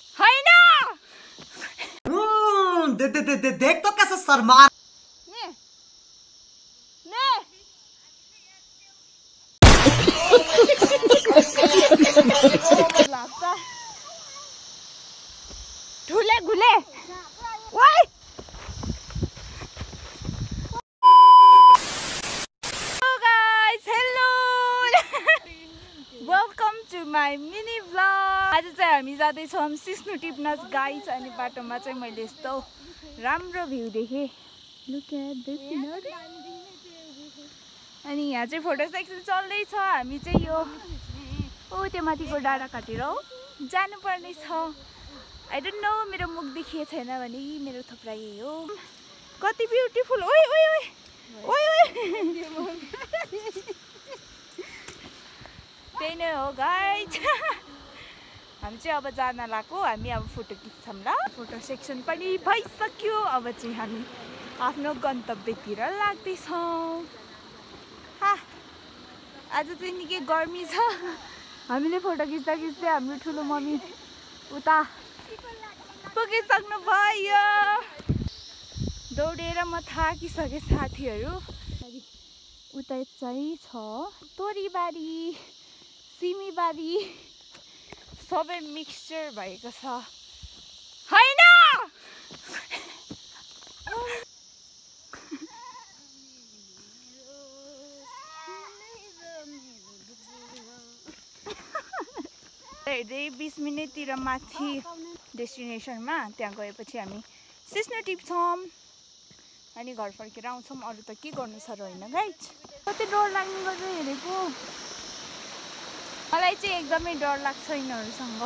हैन देख तो कैसे शर्मा ने ने लाग्छ ठुले गुले ओइ welcome to my mini vlog. आज चाहिँ हामी जाँदैछौँ सिस्नु टिप्न गाइस। अनि बाटोमा चाहिँ मैले यस्तो राम्रो भ्यू देखेँ। Look at this scenery. अनि यहाँ चाहिँ फोटो सेक्सन चल्दैछ। हामी चाहिँ यो त्यो माथिको डाँडा काटेर जानुपर्ने छ। आई डोन्ट नो मेरो मुख देखिए छैन भने मेरो थोप्रा यही हो। कति ब्युटिफुल। ओइ ओइ ओइ ओइ ओइ त्यही नै हो गाइज। हामी चाहिँ अब जान लाग्यो। हामी अब फोटो खिच्छौँ ल। फोटो सेक्सन पनि भइसक्यो। अब चाहिँ हामी आफ्नो गन्तव्यतिर लाग्दैछौँ। आज चाहिँ निकै गर्मी छ। हामीले फोटो खिच्दा खिच्दै हाम्रो ठुलो मम्मी उता पुगिसक्नु भयो। दौडेर म थाकिसकेँ साथीहरू। उता चाहिँ छ तोरीबारी सिमीबारी सबै मिक्सचर भएको छ। हैन हेर्दै 20 मिनटतिर माथि डेस्टिनेसनमा त्यहाँ गएपछि हामी सिस्नु टिप्छौँ अनि घर फर्केर आउँछौँ। अरू त के गर्नु छ र होइन गाइज। कति डर लाग्ने गर्छ हेरेको। मलाई चाहिँ एकदमै डर लाग्छ यिनीहरूसँग,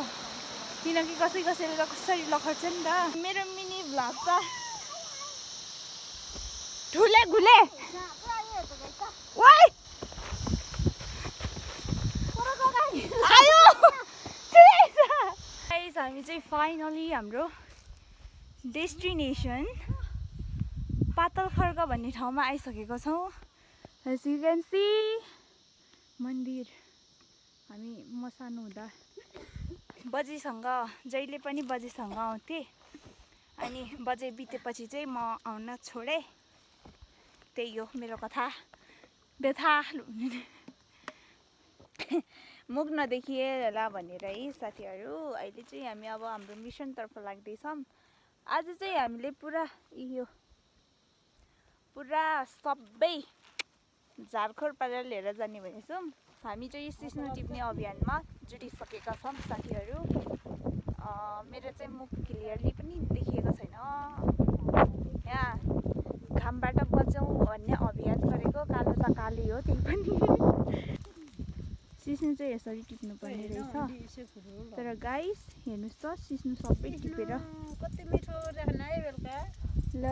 किनकि कसैले त कसरी लखर्छ नि त। मेरो मिनी भ्लग त ठुले गुले ओइ आयो गाइस। हामी चाहिँ फाइनली हाम्रो डेस्टिनेसन पातल खर्क भन्ने ठाउँमा आइसकेको छौँ। एज यु क्यान सी मन्दिर। म सानो हुँदा बजेसँग जहिले पनि बजेसँग आउँथेँ। अनि बजे बितेपछि चाहिँ म आउन छोडेँ। त्यही हो मेरो कथा व्यथा। मुख नदेखिए होला भनेर है साथीहरू। अहिले चाहिँ हामी अब हाम्रो मिसनतर्फ लाग्दैछौँ। आज चाहिँ हामीले पुरा सबै झारखोर पारेर लिएर जाने भनेछौँ। हामी चाहिँ सिस्नु टिप्ने अभियानमा जुटिसकेका छौँ साथीहरू। मेरो चाहिँ मुख क्लियरली पनि देखिएको छैन। यहाँ घामबाट बचाउँ भन्ने अभियान गरेको। कालो त कालै हो त्यही पनि। सिस्नु चाहिँ यसरी टिप्नुपर्ने रहेछ। तर गाइस हेर्नुहोस् त सिस्नु सबै टिपेर कति मिठो राख्न है बेलुका। ल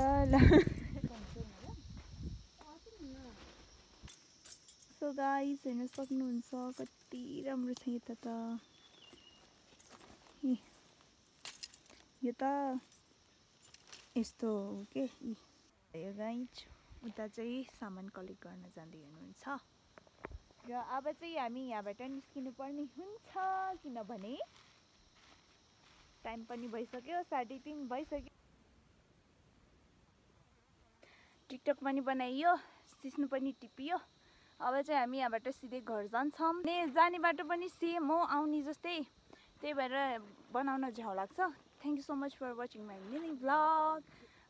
सो गाइस हेर्न सक्नुहुन्छ कति राम्रो छ यता त। यो त यस्तो हो के यो गाइस। उता चाहिँ सामान कलेक्ट गर्न जाँदै हुनुहुन्छ। र अब चाहिँ हामी यहाँबाट निस्किनु पर्ने हुन्छ, किनभने टाइम पनि भइसक्यो 3:30 भइसक्यो। टिकटक पनि बनाइयो, सिस्नु पनि टिपियो। अब चाहिँ हामी यहाँबाट सिधै घर जान्छौँ। जाने बाटो पनि सेम हो आउने जस्तै, त्यही भएर बनाउन झ्याउ लाग्छ। Thank you so much for watching my mini vlog.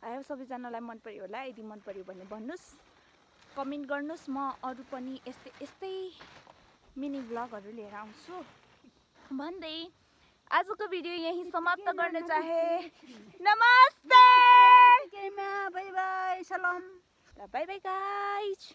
I hope सबैजनालाई मन पर्यो होला। यदि मन पर्यो भने भन्नुहोस्, कमेन्ट गर्नुहोस्। म अरू पनि यस्तै मिनी भ्लगहरू लिएर आउँछु भन्दै आजको भिडियो यहीँ समाप्त गर्न चाहे। नमस्ते, बाई बाई, सलाम, बाई बाई गाइज।